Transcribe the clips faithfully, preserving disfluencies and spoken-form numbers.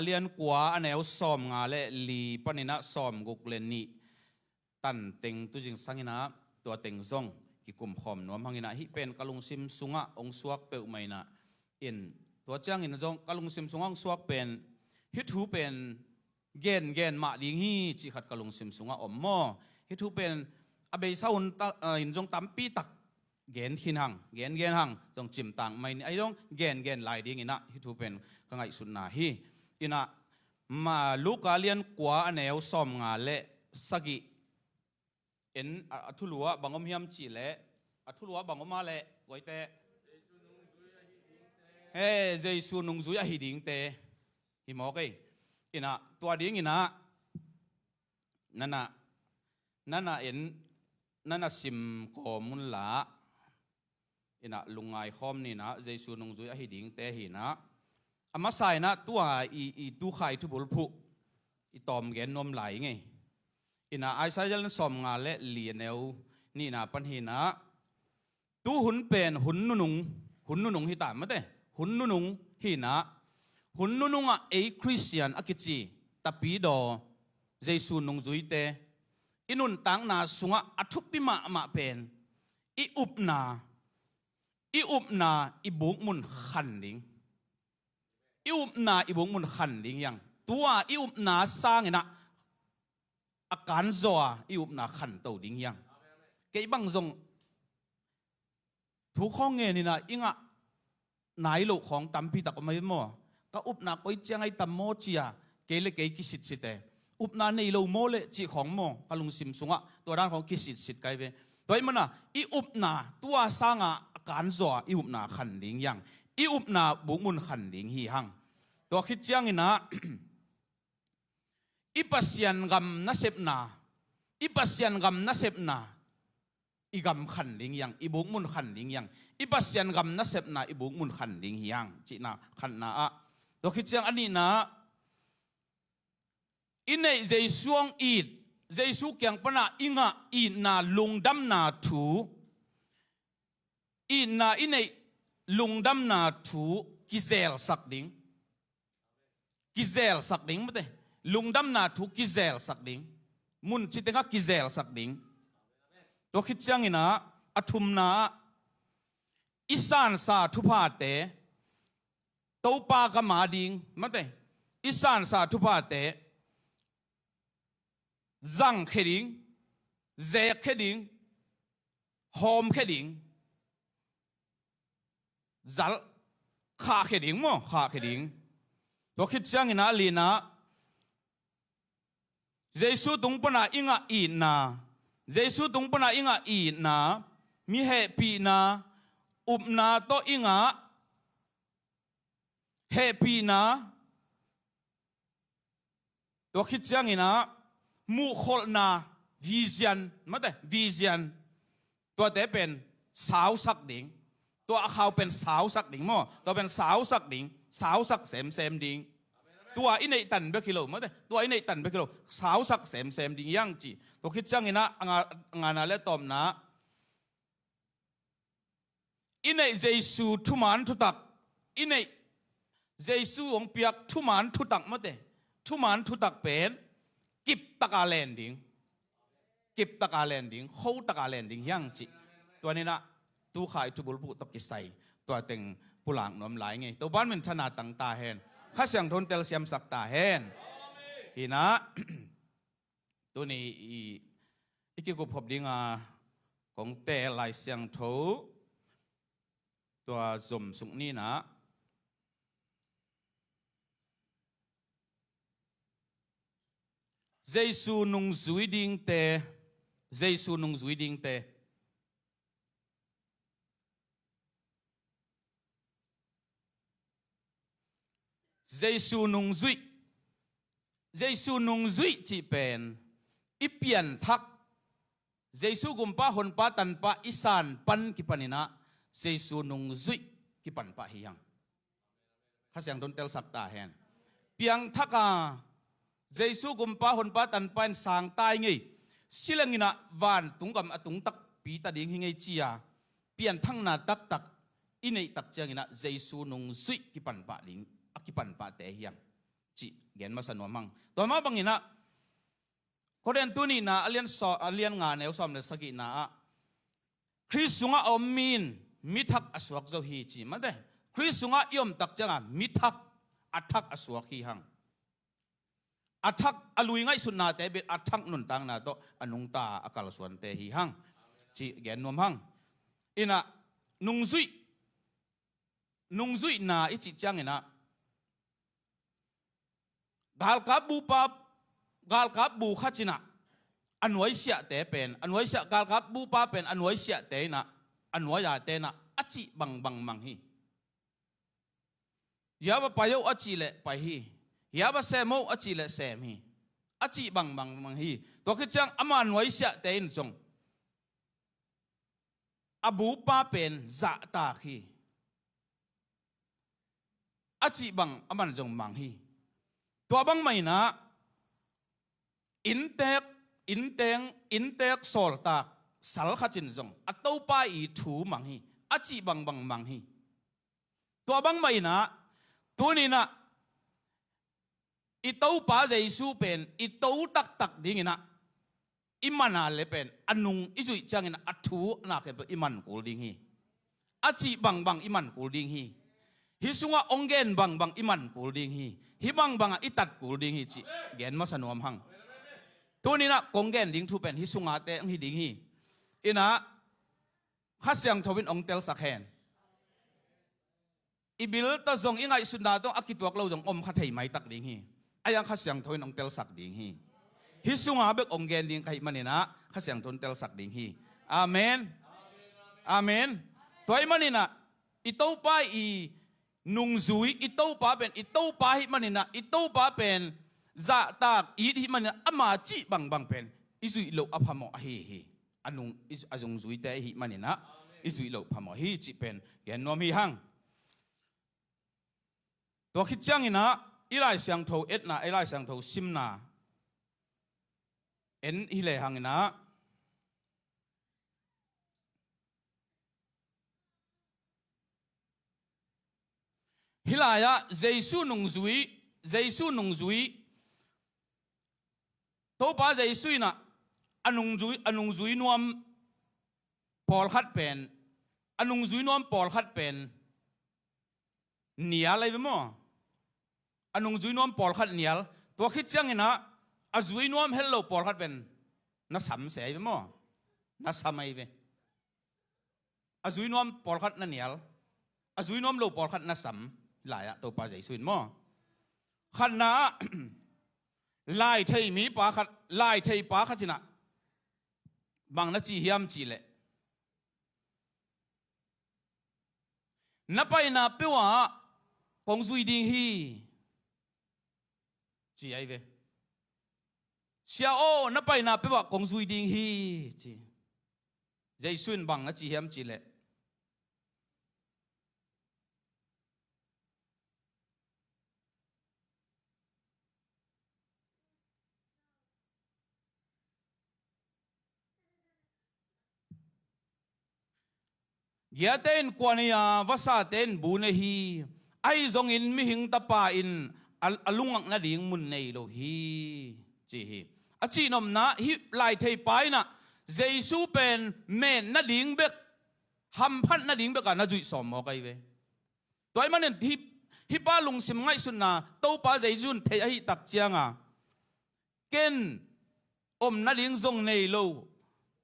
Lian kua a neu sawm nga le li paninah sawm guk le nih tan teng tu zingsang inah tua teng zong kikum khawm nuam hang inah hih pen ka lungsim sungah hong suak peuhmah inah in tua ciangin zong ka lungsim sungah hong suak pen hih thu pen gen gen mah ding hi cih khat ka lungsim sungah om maw? Hih thu pen a beisa hun ta, ah, in zong tampi tak gen khin hang, gen gen hang, zong cimtang mai ni, ahi zong gen gen lai ding inah hih thu pen ka ngaihsutna hi. Inah ma Luka lian kua a neu sawm nga le sagih en a, a thulu ah bang om hiam cih leh, a thulu ah bang om ah leh, guaite. He, Jesu nungzui ahi dingte. Hi mawk ei. Inah, tua ding inah, nana, nana en, nana sim kawm un la. Inah lungngai khawm ninah Jesu nungzui ahi dingte hinah a masa inah tua i, i tukhai thubulphuh i tawm gen nuam lai ngei. Inah Isaiah lian sawm nga le li a neu nihna pan hinah tu hun pen hun nunung, hun nunung hita mate, hun nunung hinah hun nunungah ei Khristian a kici tapidaw Jesu nungzuite i nuntakna sungah a thupi mahmah pen i upna, i upna i bukmun khan ding. I upna i bukmun khan ding hiang. Tua i upna sanginah a kanzaw a i upna khanto ding hiang. Kei bang zong thu khawng ngen inah i ngah nai loh khawng tampi tak om ahi maw? Ka upna koi ciang ahi tam maw cia kei le kei kisitsite. Upna nei lo maw le cih khawng maw? Ka lungsim sungah tua dan khawng kisitsit kai ve. Tua ih mana i upna tua sanga a kanzaw a i upna khan ding hiang. I upna bukmun khan ding hi hang. Tua khit cianginah i Pasian gam nasepna, i Pasian gam nasepna i gam khan ding hiang, i bukmun khan ding hiang. I Pasian gam nasepna i bukmun khan ding hiang cihna khanna ah. Tua khit ciang a nihna i neih Jesu hong it, Jesu kiang pana i ngah itna lungdamna thu, itna i neih lungdamna thu kizelsak ding. Kizelsak ding mate. Lungdamna thu kizelsak ding. Mun citengah kizelsak ding. Tua khit cianginah a thumna ah i sansa thuphate Topa gam a ding mate. I sansa thuphate zangkhia ding, zekkhia ding, hawmkhia ding, zal khahkhia ding maw, khahkhia ding. Tua khit cianginah a lina Jesu tung pana i ngah itna, Jesu tung pana i ngah itna, mi hehpihna, upna tawh i ngah hehpihna, tua khit cianginah muhkholhna, vision mate, vision. Tuate pen sausak ding. Tua a khau pen sausak ding maw? Tua pen sausak ding, sausak semsem ding. Tua i neih tan bek hi lo mate, tua i neih tan bek hi lo, sausak semsem ding hiang ci. Tua khit cianginah a nga, a ngana le tawpna i neih Jesu thuman thutak, i neih Jesu hong piak thuman thutak mate, thuman thutak pen kiptaka len ding, kiptaka len ding, khotaka len ding hiang cih. Tua ninah tukhai thubulphuh tawh kisai tua teng pulak nuam lai ngei. Topan min thana tang ta hen. Kha Siangtho in telsiamsak ta hen. Hinah tuni i, i kikuphop dinga kong teel Lai Siangtho tua zom suk ninah Jesu nungzui dingte, Jesu nungzui dingte. Jesu nungzuih, Jesu nungzuih cih pen i pianthak, Jesu gumpa honpa tanpa i san pan kipaninah Jesu nungzuih kipan pah hi hang. Kha Siangtho in telsak ta hen. Piangthaka Jesu gumpa honpa tanpa in sangtai ngei, silenginah vantung gam a tung takpi ta ding hi ngei cia pianthakna taktak i neih tak cianginah Jesu nungzuih kipan pah ding, a kipan pahte hiang. cih gen masa nuam hang. Tua mah bangin ah, Korin tu nihna a lian saw-, a lian nga neu sawm le sagihna ah, Khrist sungah a om mi in mi thak a suak zo hi ci mate. Khrist sungah i om tak ciangah mi thak, a thak a suak hi hang. A thak, a lui ngaihsutnate bel a thak nuntakna tawh a nungta a kalsuante hi hang. Cih gen nuam hang. Inah nungzuih, nungzuihna i cih cianginah galkap bupa, galkap bu khat inah a nuaisiahte pen, a nuaisiah, galkap bupa pen a nuaisiahte inah, a nuaiate inah a cih bangbang mang hi. Hia va pai oh a cih leh pai hi. Hia va sem oh a cih leh sem hi. A cih bangbang mang hi. Tua khit ciang ama nuaisiahte in zong a bupa pen zahtak hi. A cih bang aman zong mang hi. Tua bang mah inah inntek, innteng, inntek sawltak sal khat in zong a topa i thu mang hi. A cih bangbang mang hi. Tua bang mah inah tuninah i Topa Jesu pen i to taktak dinginah i man a le pen a nung i zuih ciangin a thu nak le pen i man kul ding hi. A cih bangbang i man kul ding hi. Hih sungah ong gen bangbang i man kul ding hi. Hih bangbangah i tat kul ding hi cih gen masa nuam hang. Tuninah kong gen ding thu pen hih sungate ong hi ding hi. Inah Kha Siangtho in ong telsak hen. I bil ta zong i ngaihsutna tawh a kituak lo zong om kha thei maitak ding hi. A yang Kha Siangtho in ong telsak ding hi. Hih sunga bek ong gen ding ka hih maninah Kha Siangtho in telsak ding hi. Amen. Amen. Tua hih maninah i Topa i nungzui, i Topa pen i Topa hih maninah i Topa pen zahtak it hih maninah ama cih bangbang pen i zuih loh a phamawh ahi hi. A nung, i, a nungzuite i hih maninah i zuih loh phamawh hi cih pen gen nuam hi hang. Tua khit cianginah i Lai Siangtho etna, i Lai Siangtho simna en hi le hanginah hih lai-ah Jesu nungzui, Jesu nungzui, Topa Jesu inah a nungzui, a nungzui nuam pawlkhat pen, a nungzui nuam pawlkhat pen nial ahi ve maw? A nungzui nuam pawlkhat nial. Tua khit cianginah a zui nuam het lo pawlkhat pen na sam se ahi ve maw? Na sam ahi ve. A zui nuam pawlkhat na nial, a zui nuam lo pawlkhat na sam lai-ah Topa Jesu in maw? Khatna ah lai thei mipa khat, lai thei pa khat inah bang na ci hiam cih leh, na paina peuhah kong zui ding hi ci ahi ve. Sia aw, na paina peuhah kong zui ding hi ci. Jesu in bang na ci hiam cih leh, giate in kua nei a, vasate in bu nei hi. Ahi zongin mihing tapa in a, a lungak nading mun nei lo hi ci hi. A cihnopna hih lai thei pa inah Jesu pen met nading bek, hamphat nading bek a na zuih sawm mawk ahi ve. Tua hih manin hih, hih pa lungsim ngaihsutna Topa Jesu in thei ahih tak cianga, ken om nading zong nei lo,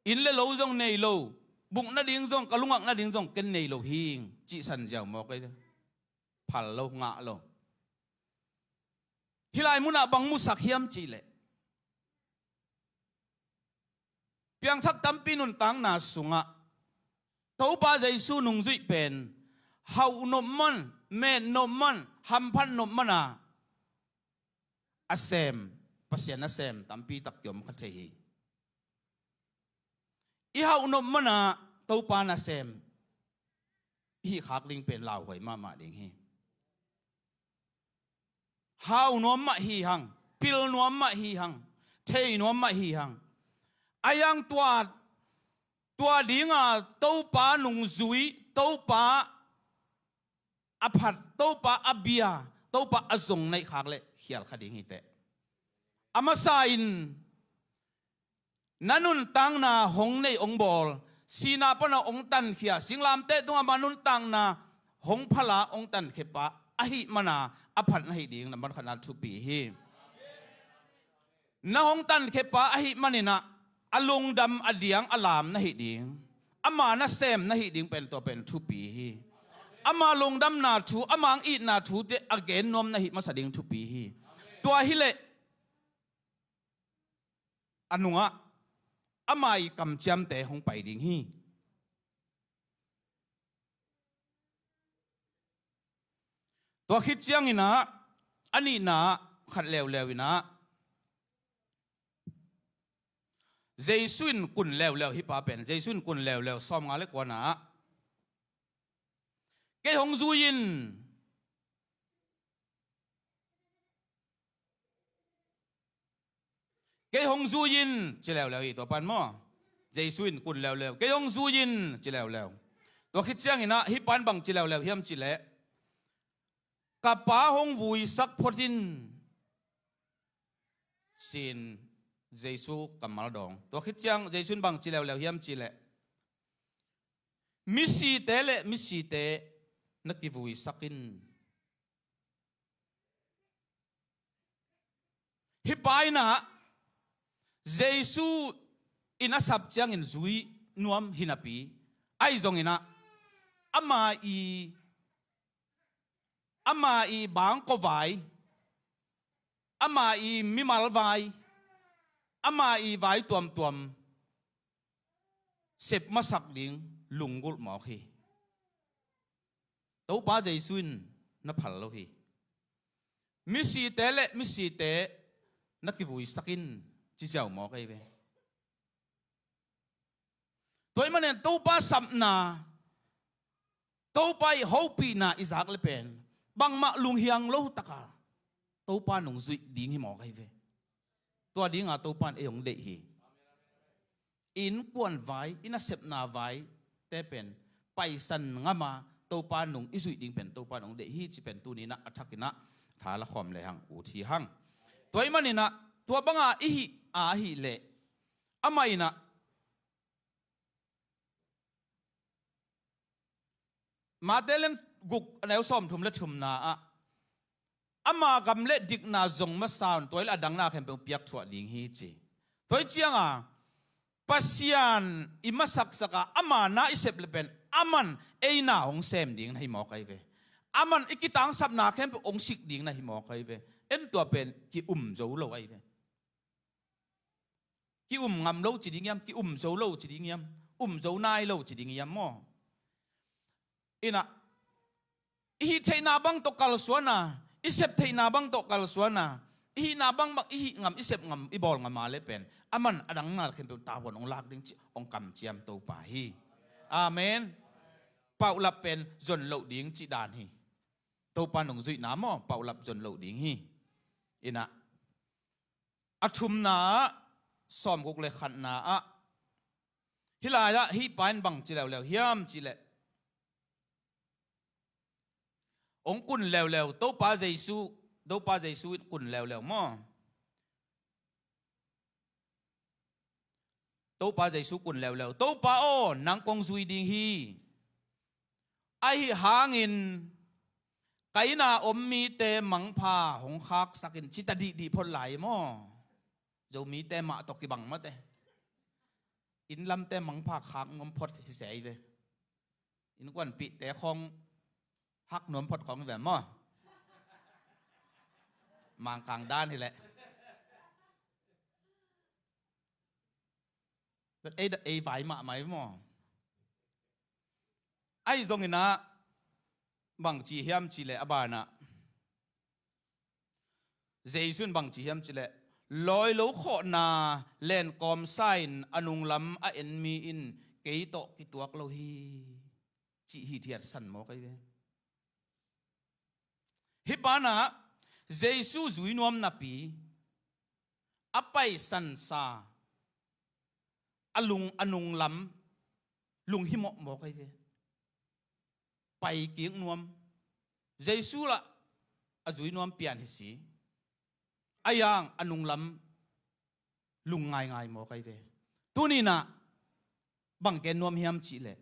inn le lo zong nei lo, buk nading zong, ka lungak nading zong ken nei lo hing cihsan ziau mawk ahi. Phal lo, ngah lo. Hih lai munah bang musak hiam cih leh, piangthak tampi nuntakna sungah Topa Jesu nungzuih pen hauh nop man, met nop man, hamphat nop man a a sem, Pasian a sem tampi tak kiom kha thei hi. I hauh nop man a Topa nasem i hih khak ding pen lauhuai mahmah ding hi. Hau nuam mah hi hang, pil nuam mah hi hang, thei nuam mah hi hang. A yang tua, tua dinga Topa nungzui, Topa a phat, Topa a bia, Topa a zong neih khak leh khial kha ding hi teh. A masa in na nuntakna hong nei hong bawl, sihna pana hong tankhia, singlamteh tungah mah nuntakna hong phala hong tankhia pa ahih mana a phat na hi ding, nambat khatna thupi hi. Na hong tankhia pa ahih maninah a lungdam a diang a lam na hi ding, ama nasem na hi ding pen tua pen thupi hi. Ama lungdamna thu, ama ang itna thute a gen nuam na hi masa ding thupi hi. Tua hileh a nungah ama i kamciamte hong pai ding hi. Tua khit cianginah a nihna khat leuleu inah Jesu in kun leuleu, hih pa pen Jesu in kun leuleu, sawmnga le kuana ah, kei hong zui in, kei hong zui in, ci leuleu hi tua pan maw. Jesu in kun leuleu, kei hong zui in, ci leuleu. Tua khit cianginah hih pan bang ci leuleu hiam cihleh, ka pa hong vuisak phot in, ci-in Jesu kammal dawng. Tua khit ciang Jesu in bang ci leuleu hiam cihleh, misite le misite na kivuisak in. Hih pa inah Jesu in a sap ciangin zui nuam hinapi, ahi zonginah ama i, ama i bangkua vai, ama i mimal vai, ama i vai tuamtuam sep masak ding lunggulh mawk hi. Topa Jesu in na phal lo hi. Misite le misite na kivuisak in, ci ziau mawk ahi ve. Tua ahih manin Topa sapna, Topa i hopihna i zak le pen bangmah lunghiang lo taka Topa nung zuih ding hi mawk ahi ve. Tua dinga Topa in ei hong deih hi. Innkuan vai, i nasepna vai te pen paisan ngama Topa nung i zuih ding pen Topa nung deih hi, ci pen tuninah a thakinah tha la khawm le hang, ut hi hang. Tua ahih maninah tua banga i hih a hih leh amah inah Mate lian guk a neu sawmthum le thumna ah, ama gam le dikna zong masa un, tua hi leh a dangna khempeuh piakthuah ding hi, ci. Tua hi cianga Pasian i masaksaka ama na i sep le pen aman ei na hong sem ding na hi mawk ahi ve. Aman i kitangsapna khempeuh hong sik ding na hi mawk ahi ve. En tua pen ki-um zo lo ahi ve. Ki-um ngam lo ci ding hiam, ki-um zo lo ci ding hiam, um zo nai lo ci ding hiam maw? Inah i hih theihna bang tawh kalsuana, i sep theihna bang tawh kalsuana, i hihna bang bang i hih ngam, i sep ngam, i bawl ngam a le pen aman a dangna khempeuh tavuan hong lak ding ci, hong kamciam Topa hi. Amen. Paulap pen zon loh ding cih dan hi. Topa nung zuihna maw, paulap zon loh ding hi. Inah a thumna ah, sawmguk le khatna ah, hih lai-ah hih pa in bang ci leuleu hiam cihleh, hong kun leuleu, Topa Jesu, Topa Jesu in kun leuleu maw? Topa Jesu kun leuleu, Topa aw, nang kong zui ding hi. Ahi hangin ka inn a om mite mangpha hong khaksak in, ci ta dihdih phot lai maw? Zomite mah tawh kibang mate. Inn lamte mangpha khak nuam phot hi se hi ve. Innkuanpihte khawng hak nuam phot khawng hi ve maw? Mangkang dan hileh. Ei, ei vai mahmah hi maw? Ahi zonginah bangci hiam cihleh a banah Jesu in bangci hiam cihleh, lawi lo khawhna lenkawmsa in a nunglam a en mi in kei tawh kituak lo hi, cih hithiat san mawk ahi ve. Hih banah Jesu zui nuam napi a paisansa a lung, a nunglam lunghimawh mawk ahi ve. Pai kik nuam. Jesu lah a zui nuam pian hi si. A yang a nunglam lung ngaingai maw kai ve. Tuninah bang gen nuam hiam cihleh,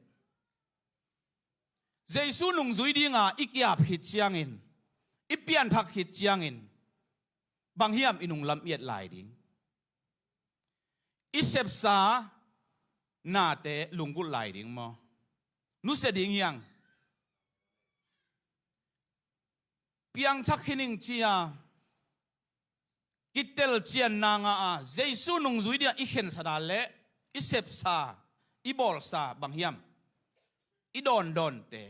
Jesu nungzui dinga i kiap khit ciangin, i pianthak khit ciangin, bang hiam i nunglam i et lai ding? I sepsa nate lunggulh lai ding maw? Nusia ding hiang. Piangthak khin ing cia, kitelcianna nga a Jesu nungzui dia i khensa dan le i sepsa, i bawlsa bang hiam? I dawndawnte,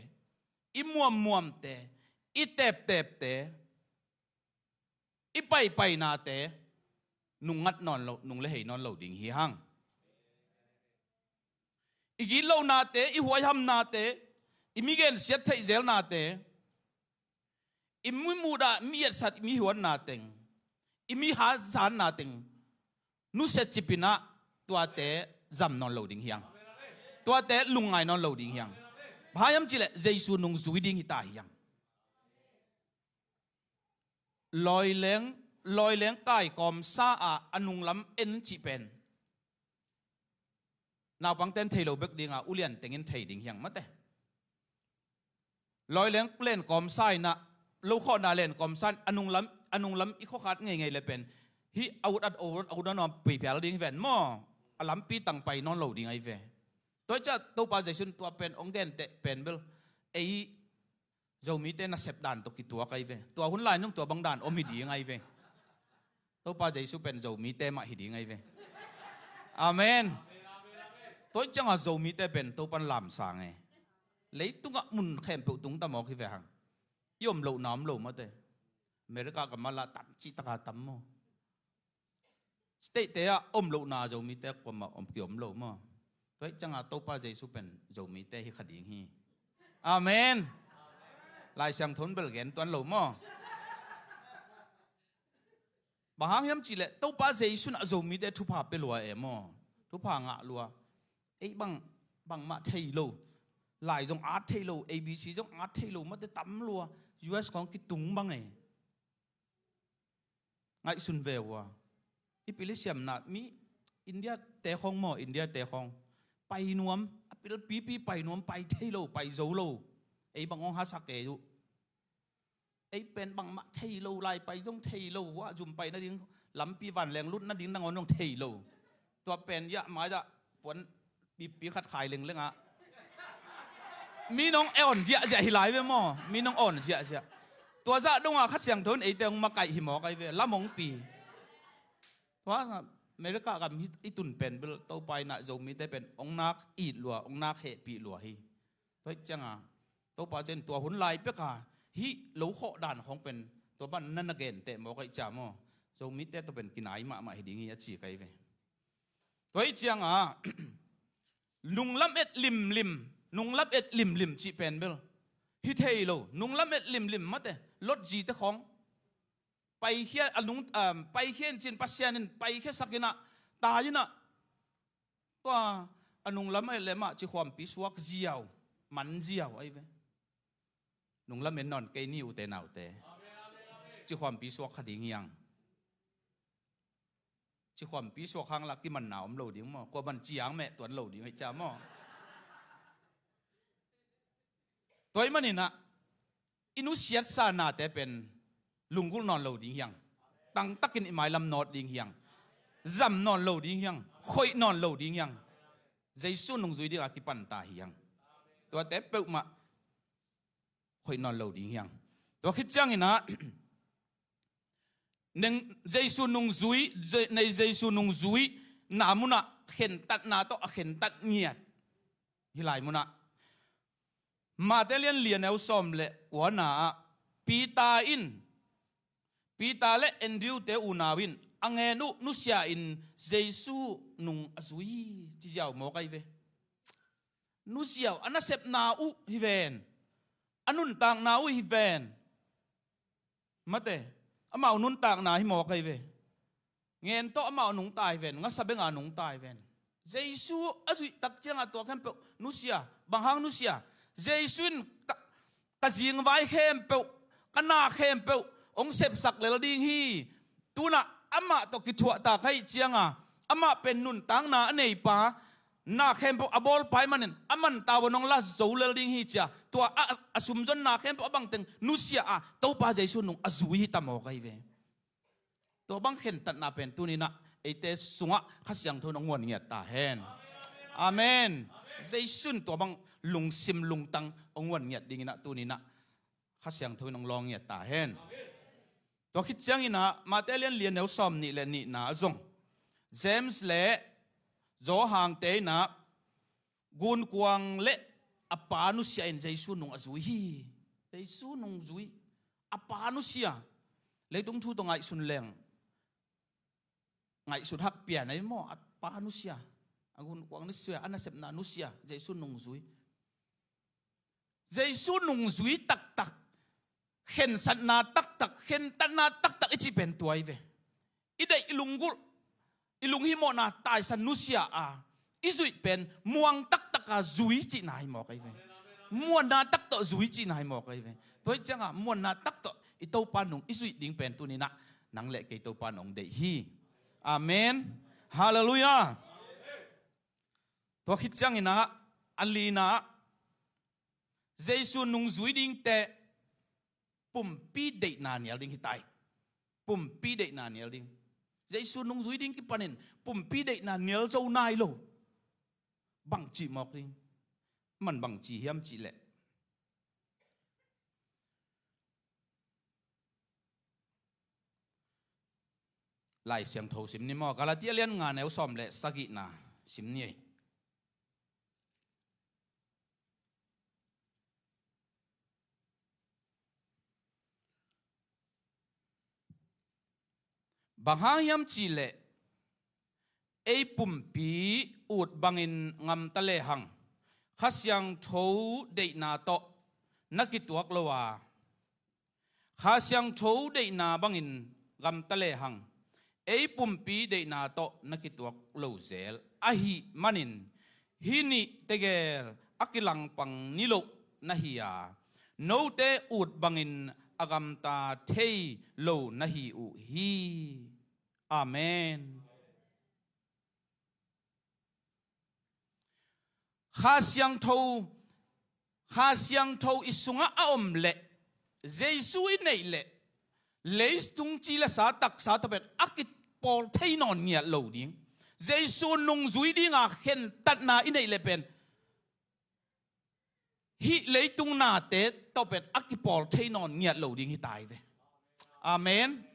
i muammuamte, i teptepte, i paipainate nung ngat nawn lo, nung le hei nawn lo ding hi hang. I gitlonate, i huaihamnate, i mi gensiat theihzelnate, i mi mudah, mi etsat, i mi huatna teng, i mi hatzatna teng nusia cipinah tuate zam nawn lo ding hiang. Tuate lungngai nawn lo ding hiang. Bang hiam cihleh Jesu nungzui ding hita hiang. Lawileng, lawileng kaikawmsa ah a nunglam en cih pen naupangten thei lo bek dinga ulian tengin thei ding hiang mate. Lawileng lenkawmsa inah, lokhawhna lenkawmsa in a nunglam, a nunglam i khuakhat ngeingei le pen hih a ut at, a ut at, a ut at nuam piphial ding ven maw? A lampi tang pai nawn lo ding ahi ve. Tua hi ciah Topa Jesu in tua pen hong genteh pen bel ei Zomite nasep dan tawh kituak ahi ve. Tua hun lai nung tua bang dan om hi ding ahi ve. Topa Jesu pen Zomite mah hi ding ahi ve. Amen. Tua hi cianga Zomite pen Topan lamsang e. Leitungah mun khempeuh tungta mawk hi ve hang. I om lohna om lo mate. America ka mala tam cihtaka tam maw? State-te ah om lohna Zomite kuamah om ki om lo maw? Tua hi cianga Topa Jesu pen Zomite hi kha ding hi. Amen. Lai Siangtho in bel gen tuan lo maw? Bang hang hiam cihleh Topa Jesu in a Zomite thupha pia lua e maw? Thupha ngah lua. Ei bang, bangmah thei lo. Lai zong at thei lo, A B C zong at thei lo mate tam lua. U S khawng kitung bang e. Ngaihsun ve uh a, i pil i siamna mi India te khawng maw, India te khawng pai nuam, a pilpipi pai nuam, pai thei lo, pai zo lo. Ei bang hong hasak kei uh. Ei pen bangmah thei lo, lai pai zong thei lo, hua zum pai nading, lampi vanleng lut nading nangawn zong thei lo. Tua pen iah mai dah puan bippi khat khai lengleng ah mi nong awn ziahziah hi lai ve maw? Mi nong awn ziahziah. Tua zah donga Kha Siangtho in eite hong makaih hi mawk ahi ve, lam hong pi. Tua America gam hi i tun pen bel Topa in ah Zomite pen hong nak it lua, hong nak hehpih lua hi. Tua hi cianga Topa cian tua hun lai peka hih lo khawh dan khawng pen tua ban na na genteh mawk ahi cia maw? Zomite tua pen kinai mahmah hi ding hi a ci kai ve. Tua hi cianga nunglam et limlim, nunglam et limlim cih pen bel hi thei lo. Nunglam et limlim mate, Lot zite khawng paikhia a nung, um, paikhia in cin Pasian in paikhia sakinah, tai inah tua a nunglam et lemah cikhuampi suak ziau, man ziau ahi ve. Nunglam en nawn kei ni ute naute. Cikhuampi suak kha ding hiang. Cikhuampi suak hang lah kimanna om lo ding maw? Kua man ciang meh tuan lo ding ahi cia maw? Tua hi maninah i nusiatsa nate pen lunggulh nawn lo ding hiang. Tangtakin i mailam nawt ding hiang. Zam nawn lo ding hiang. Khoih nawn lo ding hiang. Jesu nungzui dingah kipanta hiang. Tuate peuhmah khoih nawn lo ding hiang. Tua khit cianginah neng Jesu nungzui, Je-, nei Jesu nungzui na munah khentatna tawh a khentat ngiat. Hih lai munah Mate lian lian eu sawm le kuana ah Peter in, Peter le Andrew te unau in a ngen uh nusia in Jesu nung a zui ci ziau mawk ahi ve. Nusiau a nasepna uh hi ven. A nuntakna uh hi ven. Mate, amau nuntakna hi mawk ahi ve. Ngen tawh amau nungta hi ven, ngasa benga nungta hi ven. Jesu a zuih tak cianga tua khempeuh nusia, bang hang nusia? Jesu in ka, ka zingvai khempeuh, ka na khempeuh, hong sepsak lel ding hi. Tunah amah tawh kithuahtak ahih cianga amah pen nuntakna a neipa, na khempeuh a bawlpa ahih manin a mantau a nong la zo lel ding hi cia. Tua a, a sumzonna khempeuh a bangteng nusia a Topa Jesu nung a zui hi ta mawk ahi ve. Tua bang khentatna pen tuninah eite sungah Kha Siangtho in hong muan ngiat ta hen. Amen. Jesu in tua bang lungsim lungtang hong muan ngiat dinginah tuninah Kha Siangtho in hong lawng ngiat ta hen. Tua khit cianginah Mate lian lian neu sawm nih le nihna a zong James le Johan te inah gunkuang le a pa nusia in Jesu nung a zui hi. Jesu nung zui, a pa nusia. Leitung thu tawh ngaihsun leng ngaihsut hak pian ahi maw? A pa nusia, a gunkuang nusia, a nasepna nusia, Jesu nungzui. Jesu nungzui taktak, khensatna taktak, khentatna taktak i cih pen tua hi ve. I deih, i lunggulh, i lunghimawhna taisan nusia a i zuih pen muang taktaka zui cihna hi mawk ahi ve. Muanna tak tawh zui cihna hi mawk ahi ve. Tua hi cianga muanna tak tawh i Topa nung i zuih ding pen tuninah nang le kei Topa nong deih hi. Amen. Halleluiah. Tua khit cianginah a lina, Jesu nungzui dingte pumpi deihna nial ding hi tai. Pumpi deihna nial ding. Jesu nungzui ding kipanin pumpi deihna nial zo nai lo. Bangci mawk ding. Man bangci hiam cihleh, Lai Siangtho sim ni maw? Galatia lian nga neu sawm le sagihna sim ni ei. Bang hang hiam cihleh ei pumpi ut bangin ngamta lehang Kha Siangtho deihna tawh na kituak lo a, Kha Siangtho deihna bangin ngamta lehang ei pumpi deihna tawh na kituak lo zel ahih manin hih nih tegel a kilangpang niloh na hi a, note ut bangin a gamta thei lo na hi uh hi. Amen. Kha Siangtho, Kha Siangtho i sungah a om leh Jesu i neih leh leitung ci le sa taksa tawh pen a kipawl thei nawn ngiat lo ding. Jesu nungzui dinga khentatna i neih leh pen hih leitung nate tawh pen a kipawl thei nawn ngiat lo ding hi tai ve. Amen.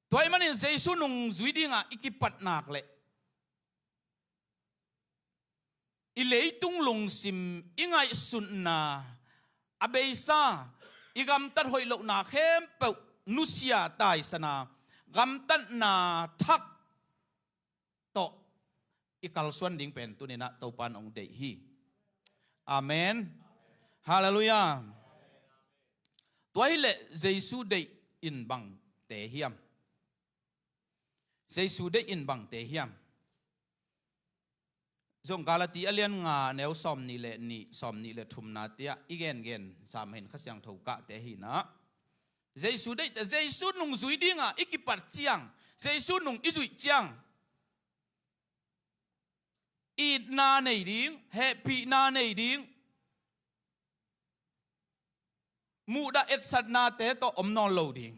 Tua ahih manin Jesu nungzui dinga i kipat nak leh i leitung lungsim, i ngaihsutna, a beisa, i gamtat hoih lohna khempeuh nusia taisana gamtatna thak tawh i kalsuan ding pen tuninah Topa in hong deih hi. Amen. Halleluiah. Tua hileh Jesu deih in bangte hiam? Jesu deih in bangte hiam? Zong Galati a lian nga neu sawm nih le nih, sawm nih le thumna tiah i gengen sam hin Kha Siangtho kahte hinah Jesu deihte, Jesu nungzui dinga i kipat ciang, Jesu nung i zuih ciang itna nei ding, hehpihna nei ding, muhdah etsatnate tawh om nawn lo ding.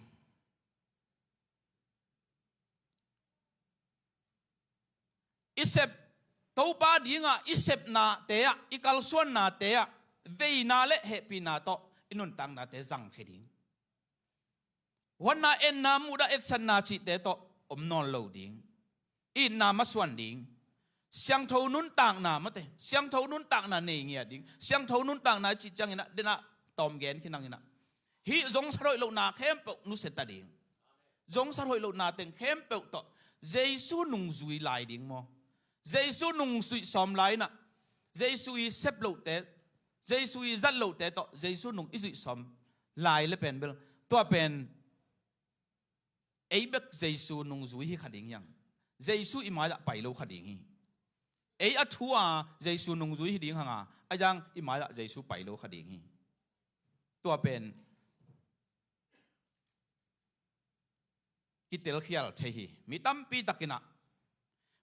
I sep, Topa dinga i sepnate ah, i kalsuannate ah veina le hehpihna tawh i nuntaknate zangkhia ding. Huatna, enna, muhdah, etsatna cihte tawh om nawn lo ding. Itna masuan ding. Siangtho nuntakna mate, siangtho nuntakna nei ngiat ding. Siangtho nuntakna cih cianginah denah tawm gen khinanginah hih zongsat hoih lohna khempeuh nusia ta ding. Zongsat hoih lohna teng khempeuh tawh Jesu nungzui lai ding maw? Jesu nungzuih sawm lai inah Jesu i sep lohte, Jesu i zat lohte tawh Jesu nung i zuih sawm lai le pen bel tua pen ei bek Jesu nungzui hi kha ding hiang. Jesu i mai-ah pai lo kha ding hi. Ei a thu a Jesu nungzui hi ding hanga, a yang i mai-ah Jesu pai lo kha ding hi. Tua pen kitelkhial thei hi. Mi tampi takinah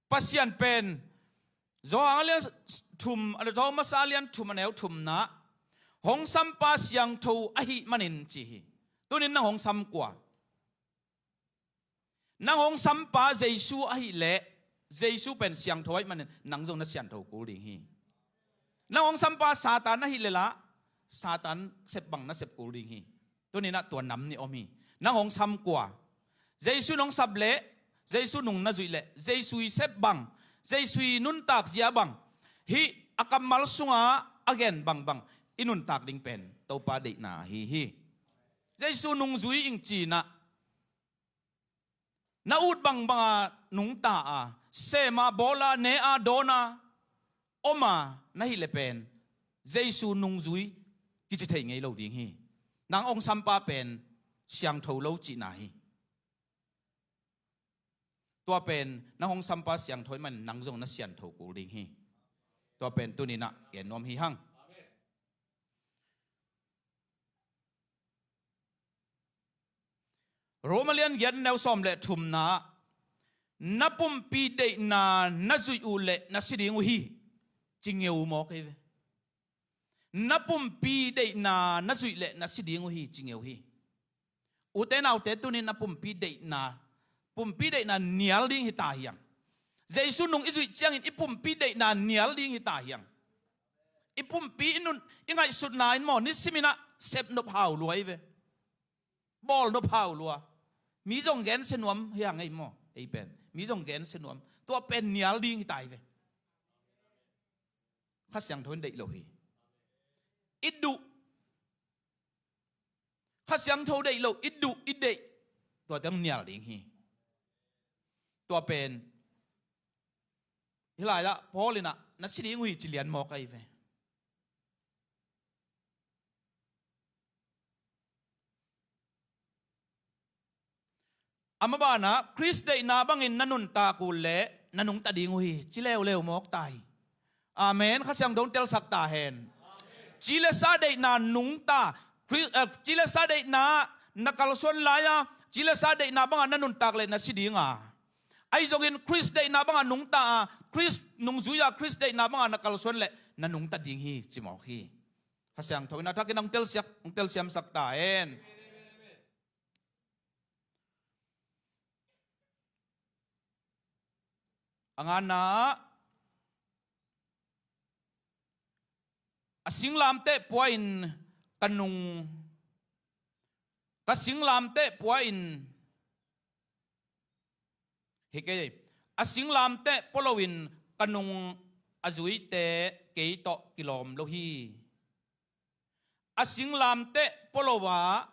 Pasian pen Johan a lian thum, a Johan masa a lian thum a neu thumna hong sampa siangtho ahih manin ci hi. Tunin nang hong sam kua? Nang hong sampa Jesu ahih leh Jesu pen siangtho ahih manin nang zong na siangtho kul ding hi. Nang hong sampa Satan ahih leh lah Satan sep bang na sep kul ding hi. Tuninah tua nam nih om hi. Nang hong sam kua? Jesu nong sap leh, Jesu nung na zuih leh, Jesu i sep bang, Jesu i nuntak zia bang, hih a kammal sunga a gen bangbang i nuntak ding pen Topa deihna ahi hi. Jesu nungzui ing cinah na ut bangbanga nungta a, sema bawla ne a dawna oma na hih le pen Jesu nungzui kici thei ngei lo ding hi. Nang hong sampa pen siangtho lo cihna hi. Tua pen nang hong sampa siangtho ahih man nang zong na siangtho kul ding hi. Tua pen tuninah gen nuam hi hang. Roma lian giat neu sawm le thumna, na pumpi deihna na zuih uh leh na si ding uh hi, ci ngeu mawk hi ve. Na pumpi deihna na zuih leh na si ding uh hi, ci ngeu hi. Ute naute tunin na pumpi deihna, pumpi deihna nial ding hi ta hiang. Jesu nung i zuih ciangin i pumpi deihna nial ding hi ta hiang. I pumpi i nun, i ngaihsutna in maw, nisiminah sep nop hau lua hi ve. Bawl nop hau lua. Mi zong gensia nuam hi a ngei maw? Ei pen mi zong gensia nuam. Tua pen nial ding hi ta hi ve. Kha Siangtho in deih lo hi. I duh. Kha Siangtho deih lo, i duh, i deih. Tua teng nial ding hi. Tua pen hih lai-ah Paul inah na si ding uh hi ci lian mawk ahi ve. A mabanah Khrist deihna bangin na nuntak uh leh na nungta ding uh hi, ci leuleu mawk ta hi. Amen. Kha Siangtho in telsak ta hen. Ci le sa deihna nungta, Khri-, eh, ci le sa deihna na kalsuan lai-a, ci le sa deihna bangah na nuntak leh na si dinga, ahi zongin Khrist deihna bangah nungta a, Khrist nungzui-a Khrist deihna bangah na kalsuan leh na nungta ding hi, ci mawk hi. Kha Siangtho in a thakin hong telsiak, hong telsiamsak ta hen. A ngana ah, a singlamteh pua-in ka nung, ka singlamteh pua-in, hi kei, a singlamteh pua loin ka nung a zuite kei tawh kilawm lo hi. A singlamteh pua lo a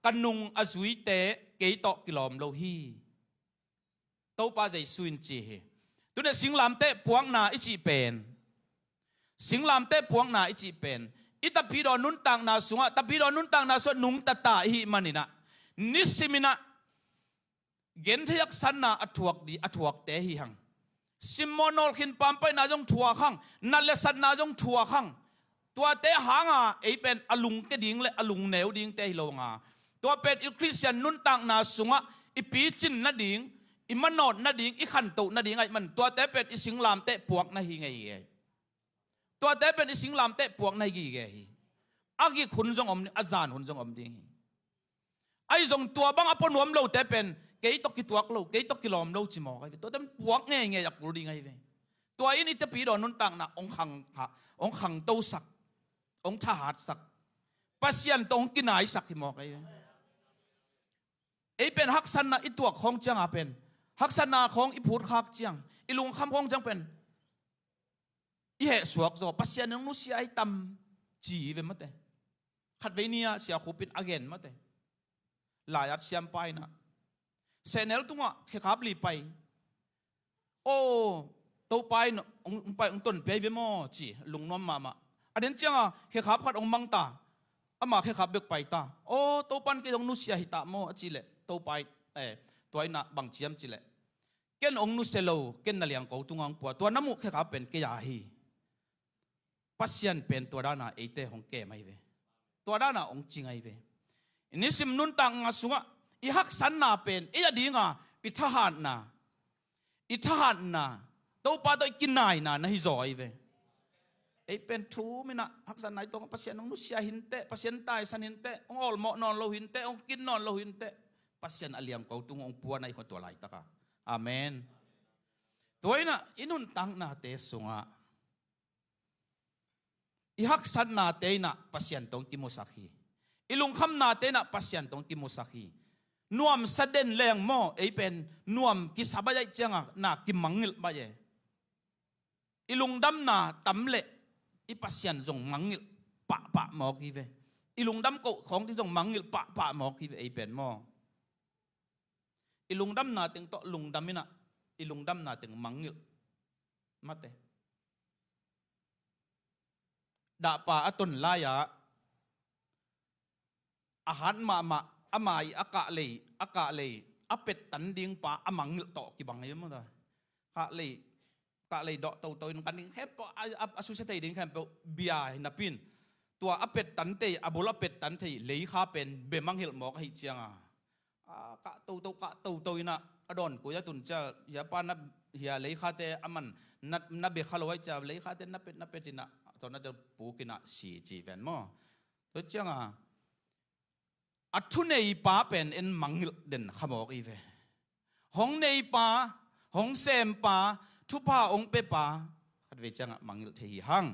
ka nung a zuite kei tawh kilawm lo hi. Topa Jesu in ci hi. Tuni a singlamteh puakna i cih pen, singlamteh puakna i cih pen i tapidaw nuntakna sungah, tapidaw nuntakna sungah nungta ta i hih maninah, nisiminah genthei haksanna a thuak di, a thuakte hi hang. Simmawh nawlkhin pampaihna zong thuak hang, nat le satna zong thuak hang. Tuate hanga ei pen a lungke ding le a lungneu dingte hi lo nga, tua pen i Khristian nuntakna sungah i picin nading, i manawt nading, i khantoh nading ahih man tuate pen i singlamteh puakna hi ngei hi. Tuate pen i singlamteh puakna hi gige hi. A gik hun zong om ding, a zan hun zong om ding hi. Ahi zong tua bang a pua nuam lote pen kei tawh kituak lo, kei tawh kilawm lo ci mawk ahi ve. Tuate pen puak ngeingei a kul ding ahi ve. Tua in i tapidaw nuntakna hong khang, hong khangtosak, hong thahatsak, Pasian tawh hong kinaisak hi mawk ahi ve. Ei pen haksatna i tuak khawng cianga pen, haksatna khawng i phutkhak ciang, i lungkham khawng ciang pen i hehsuak zaw, Pasian in hong nusia hi tam ci hi ve mate. Khatvei ni-ah Sia Khup in a gen mate. Lai-at siampa inah sehnel tungah khekhap li pai. Aw, Topa in hong, hong pai, hong tonpia hi ve maw ci, lungnuam mahmah. A den cianga khekhap khat hong mang ta. Ama khekhap bek pai ta. Aw, Topa in kei hong nusia hi ta maw a cih leh Topa in, eh, tua inah bang ciam cih leh, Ken hong nusia lo, ken na liangko tungah hong pua. Tua na muh khekha pen kei a hi. Pasian pen tua dana eite hong kem ahi ve. Tua dana hong cing ahi ve. I nisim nuntakna sungah i haksatna pen ei a dinga i thahatna, i thahatna, Topa tawh i kinaina na hi zaw ahi ve. Ei pen thu minah haksatna i tawngah Pasian hong nusia hinteh, Pasian taisan hinteh, hong awlmawh nawn lo hinteh, hong kin nawn lo hinteh, Pasian a liangko tung hong puan ahi khaw tua laitaka. Amen. Tua inah i nuntaknate sungah i haksatnate inah Pasian tawh hong kimusak hi. I lungkhamnate inah Pasian tawh hong kimusak hi. Nuamsa den leng maw, ei pen nuam kisa baih aih cianga na kimangngilh baih e. I lungdamna tam leh i Pasian zong mangngilh pahpah mawk hi ve. I lungdam koh khawng ding zong mangngilh pahpah mawk hi ve, ei pen maw. I lungdamna teng tawh lungdam inah i lungdamna teng mangngilh mate. Dahpa a ton lai-ah a hat mahmah, ama i a kahlei, a kahlei a pettan ding pa a mangngilh tawh kibang hi mawta. Kahlei, kahlei dawh toto in kan ding khempeuh a, a, a susia thei ding khempeuh bia hi napi-in, tua a pettan thei, a bul a pettan thei leikha pen bia mangngilh mawk ahi cianga, a kah toto, kah toto inah a dawn koi a tun cia, hia pa na, hia leikhate a man na, na bia kha lo ahi cia, leikhate na pet, na pet inah tawh na cia puk inah si ci ven maw. Tua cianga a thuneipa pen en mangngilh den kha mawk hi ve. Hong neipa, hong sempa, thupha hong pepa khatvei ciangah mangngilh thei hi hang.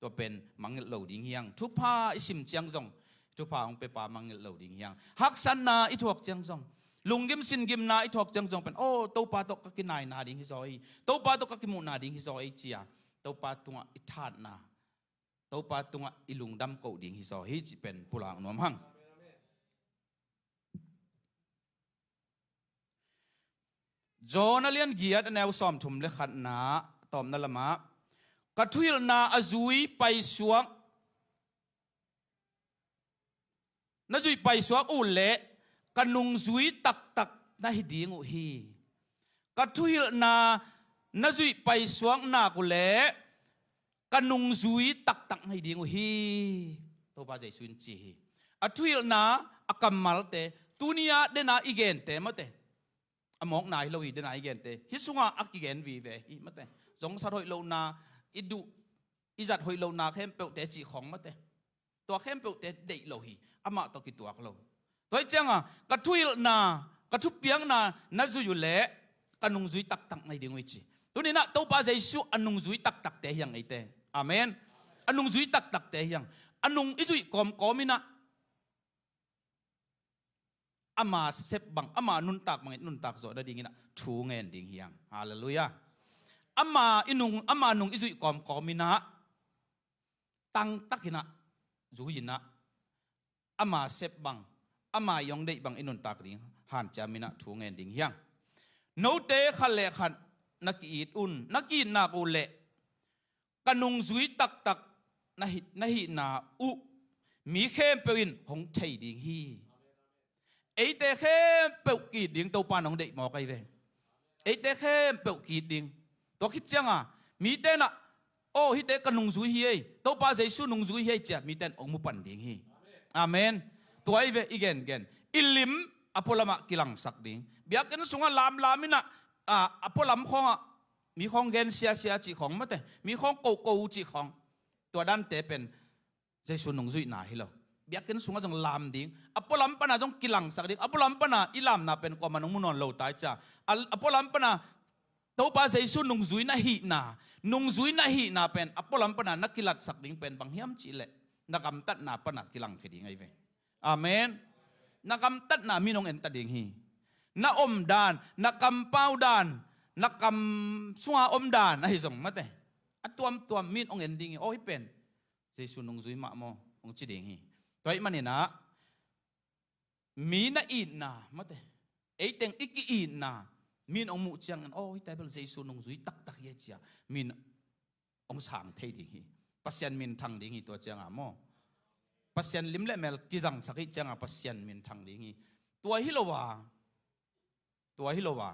Tua pen mangngilh lo ding hi hang. Thupha i sim ciang zong thupha hong pepa mangngilh lo ding hi hang. Haksatna i thuak ciang zong, lunggim singimna i thuak ciang zong pen, aw, Topa tawh ka kinaina ding hi zaw hi, Topa tawh ka kimuhna ding hi zaw hi cia Topa tungah i thahatna, Topa tungah i lungdam koh ding hi zaw hi cih pen pulak nuam hang. John a lian giat a neu sawmthum le khatna, tawpna lamah, ka thuhilhna a zui paisuak, na zuih paisuak uh leh ka nungzui taktak na hi ding uh hi. Ka thuhilhna na zuih paisuak nak uh leh ka nungzui taktak na hi ding uh hi. Topa Jesu in ci hi. A thuhilhna a kammalte, tuni-ah dena i gente mate, a mawkna hi lo hi, dena i gente, hih sungah a kigen vive hi mate. Zongsat hoih lohna, i duh, i zat hoih lohna khempeuhte cih khawng mate. Tua khempeuhte deih lo hi, amah tawh kituak lo. Tua hi cianga ka thuhilhna, ka thupiakna na zui uh leh ka nungzui taktak na hi ding uh hi ci. Tuninah Topa Jesu a nungzui taktakte hi hang eite. Amen. A nungzui taktakte hi hang. A nung i zuih kawmkawm inah ama sep bang, ama nuntak bangin nuntak zawh nadinginah thu ngen ding hi hang. Halleluiah. Ama i nung, ama nung i zuih kawmkawm inah tangtakinah zui inah ama sep bang, ama i hong deih bang i nuntak ding hanciam inah thu ngen ding hi hang. Note khat le khat na ki-it un, na ki-it nak uh leh ka nungzui taktak na hi, na hihna uh mi khempeuh in hong thei ding hi. Eite khempeuh ki-it ding Topa in hong deih mawk ahi ve. Eite khempeuh ki-it ding. Tua khit cianga mite nah, aw, hihte ka nungzui hi ei, Topa Jesu nungzui hi ei cia mite in hong mu pan ding hi. Amen. Tua ahi ve i gengen. I lim a pualamah kilangsak ding. Biakinn sungah lamlam inah, a, a pualam khawngah mi khawng gen siasia cih khawng mate, mi khawng kohko cih khawng, tua dante pen Jesu nungzuihna hi lo. Biakinn sungah zong lam ding, a pualam pana zong kilangsak ding, a pualam pana i lamna pen kuamah nong mu nawn lo tai cia. A, a pualam pana Topa Jesu nungzui na hihna, nungzui na hihna pen a pualam pana na kilatsak ding pen bang hiam cihleh na gamtatna pana kilangkhia ding ahi ve. Amen. Na gamtatna mi nong enta ding hi. Na omdan, na kampau dan, na kam sunga omdan ahi zong mate, a tuamtuam mi in hong en ding hi. Aw, hih pen Jesu nungzui mah maw, hong ci ding hi. Tua ahih maninah mi na itna mate, eiteng i ki-itna mi in hong muh ciangin, aw, hihte bel Jesu nungzui taktak hi a cia mi in hong sang thei ding hi. Pasian minthang ding hi tua cianga maw. Pasian lim le mel kizangsak hi cianga Pasian minthang ding hi. Tua hi lo a, tua hi lo a,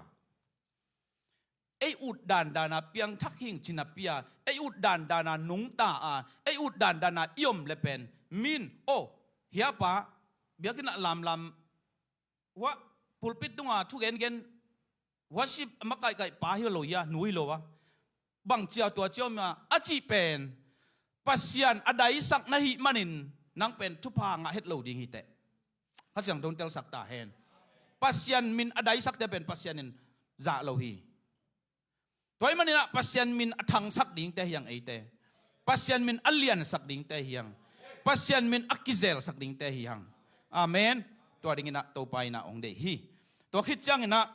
ei ut dandana piangthak hing cinapi a, ei ut dandana nungta a, ei ut dandana i om le pen min, oh, hiapa, biakinn ah lamlam, hua, pulpit tunga thugengen, worship a makaihkaih pa hi lo ia, nu hi lo a, bang cia tua cia om a, a cih pen Pasian a daisak na hih manin nang pen thupha ngah het lo ding hi teh. Kha Siangtho in telsak ta hen. Pasian min a daisakte pen Pasian in zah lo hi. Tua ahih maninah Pasian min a thangsak dingte hi hang eite. Pasian min a liansak dingte hi hang. Pasian min a kizelsak dingte hi hang. Amen. Tua dinginah Topa inah hong deih hi. Tua khit cianginah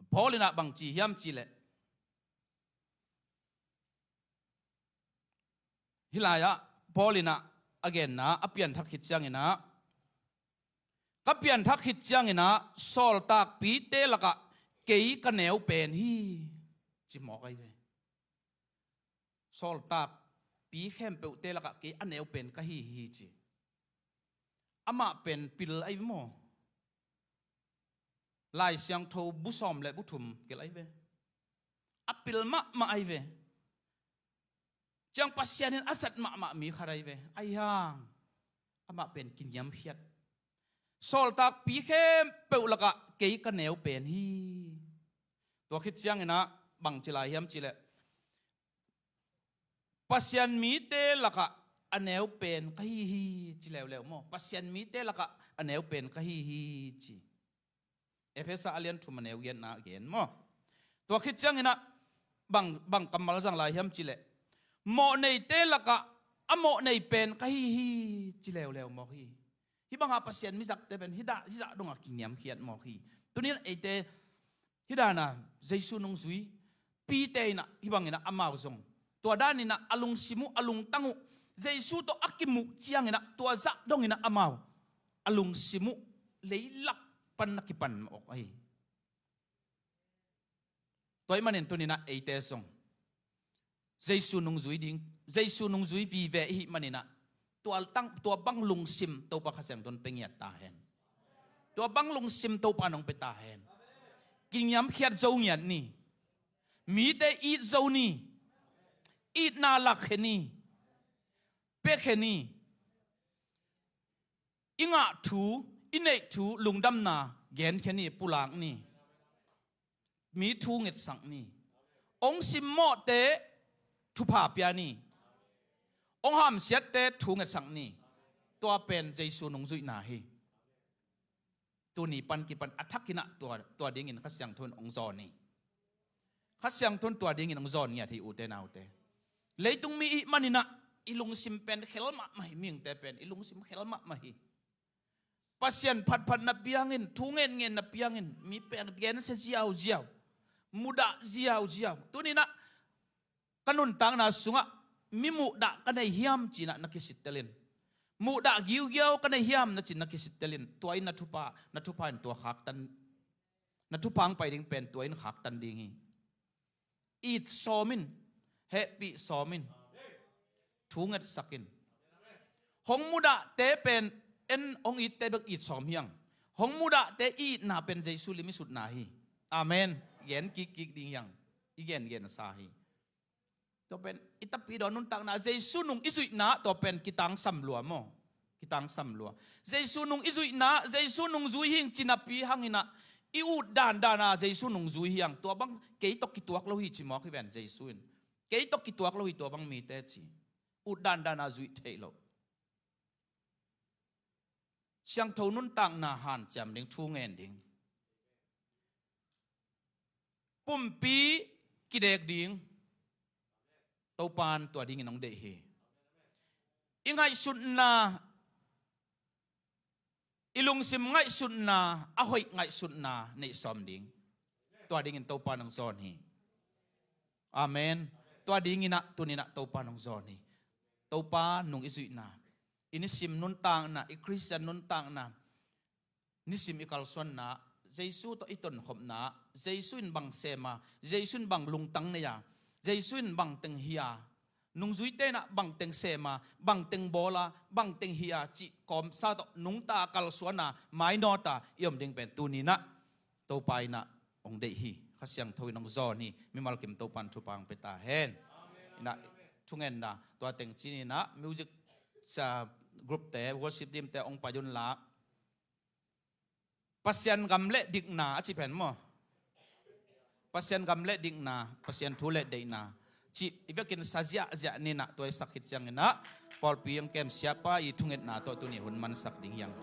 Paul inah bang ci hiam cih leh, hih lai-ah Paul inah a genna a pianthak khit cianginah, ka pianthak khit cianginah sawltakpite lakah kei ka neu pen hi, ci mawk ahi ve. Sawltakpi khempeuhte lakah kei a neu pen ka hi hi ci. Amah pen pil ahi ve maw? Lai Siangtho bu sawm le bu thum kel ahi ve. A pil mahmah ahi ve. Ciang Pasian in a zat mahmah mi khat ahi ve. Ahi hang amah pen kiniamkhiat. Sawltakpi khempeuh lakah kei ka neu pen hi. Tua khit cianginah bang ci lai hiam cih leh, Pasian mite lakah a neu pen ka hi hi, ci leuleu maw? Pasian mite lakah a neu pen ka hi hi, ci. Efesa a lian thum a neu giatna a gen maw? Tua khit cianginah bang, bang kammal zang lai hiam cih leh, mawhneite lakah a mawhnei pen ka hi hi, ci leuleu mawk hi. Hih banga Pasian mizakte pen hih dah, hih zah dongah kiniamkhiat mawk hi. Tunin eite hih dana Jesu nungzui pite inah hih banginah amau zong tua daninah a lungsim uh, a lungtang uh, Jesu tawh a kimuh cianginah tua zah donginah amau a lungsim uh leilak pan na kipan mawk ahi. Tua ahih manin tuninah eite zong Jesu nungzui ding, Jesu nungzui vive ihih maninah tua tang, tua bang lungsim Topa Kha Siangtho in pe ngiat ta hen. Tua bang lungsim Topa in hong pe ta hen. Kiniamkhiat zo ngiat ni. Mite it zo ni. Itna lakkhia ni. Piakhia ni. I ngah thu, i neih thu lungdamna genkhia ni, pulak ni. Mi thu ngetsak ni. Hong simmawhte thupha pia ni. Hong hamsiatte thu ngetsak ni. Tua pen Jesu nungzuihna hi. Tuni pan kipan a thakinah tua, tua dingin Kha Siangtho in hong zawn hi. Kha Siangtho in tua dingin hong zawn ngiat hi, ute naute. Leitung mi ihih maninah i lungsim pen khel mahmah hi, mihingte pen i lungsim khel mahmah hi. Pasian phatphat na piangin, thu ngenngen na piangin, mi pen gensia ziauziau, mudah ziauziau. Tuninah ka nuntakna sungah mi muhdah ka nei hiam cinah na kisittelin, muhdah giugiau ka nei hiam na cin na kisittelin, tua in na thupha, na thupha in tua khaktan, na thupha hong pai ding pen tua in khaktan ding hi. It sawm in, hehpih sawm in, thu ngetsak in. Hong mudahte pen en, hong itte bek it sawm hi hang. Hong mudahte i itna pen Jesu lim i sutna hi. Amen. Gen kikkik ding hi hang. I gengen sa hi. Tua pen i tapidaw nuntakna, Jesu nung i zuihna, tua pen kitangsam lua maw? Kitangsam lua. Jesu nung i zuihna, Jesu nungzui hing cinapi hanginah i ut dandana Jesu nungzui hi hang. Tua bang kei tawh kituak lo hi ci mawk hi ven Jesu in. Kei tawh kituak lo hi tua bang mite ci. Ut dandana zuih theih loh. Siangtho nuntakna hanciam ding, thu ngen ding, pumpi kidek ding, Topan tua dingin hong deih hi. I ngaihsutna, i lungsim ngaihsutna, a hoih ngaihsutna neih sawm ding. Tua dingin Topan hong zawn hi. Amen. Tua dinginah tuninah Topan hong zawn hi. Topa nung i zuihna, i nisim nuntakna, i Khristian nuntakna, nisim i kalsuanna, Jesu tawh i tonkhopna, Jesu in bang sem a, Jesu in bang lungtang nei a, Jesu in bang teng hi a, nungzuite inah bang teng sem a, bang teng bawl a, bang teng hi a cih kawmsa tawh nungta a, kalsuan a, mainawt a i om ding pen tuninah Topa inah hong deih hi. Kha Siangtho in hong zawn hi. Mimal kim Topan thupha hong pia ta hen. Inah thungetna tua teng ci-in inah music, ah, group te, worship team te hong pai un la. Pasian gam le dikna a ci pen maw? Pasian gam le dikna, Pasian thu le deihna cih i vekin sa ziahziah ni inah tua i sak khit ciang inah pawlpi hong kem siapa i thungetna tawh tuni hun mansak ding hi hang.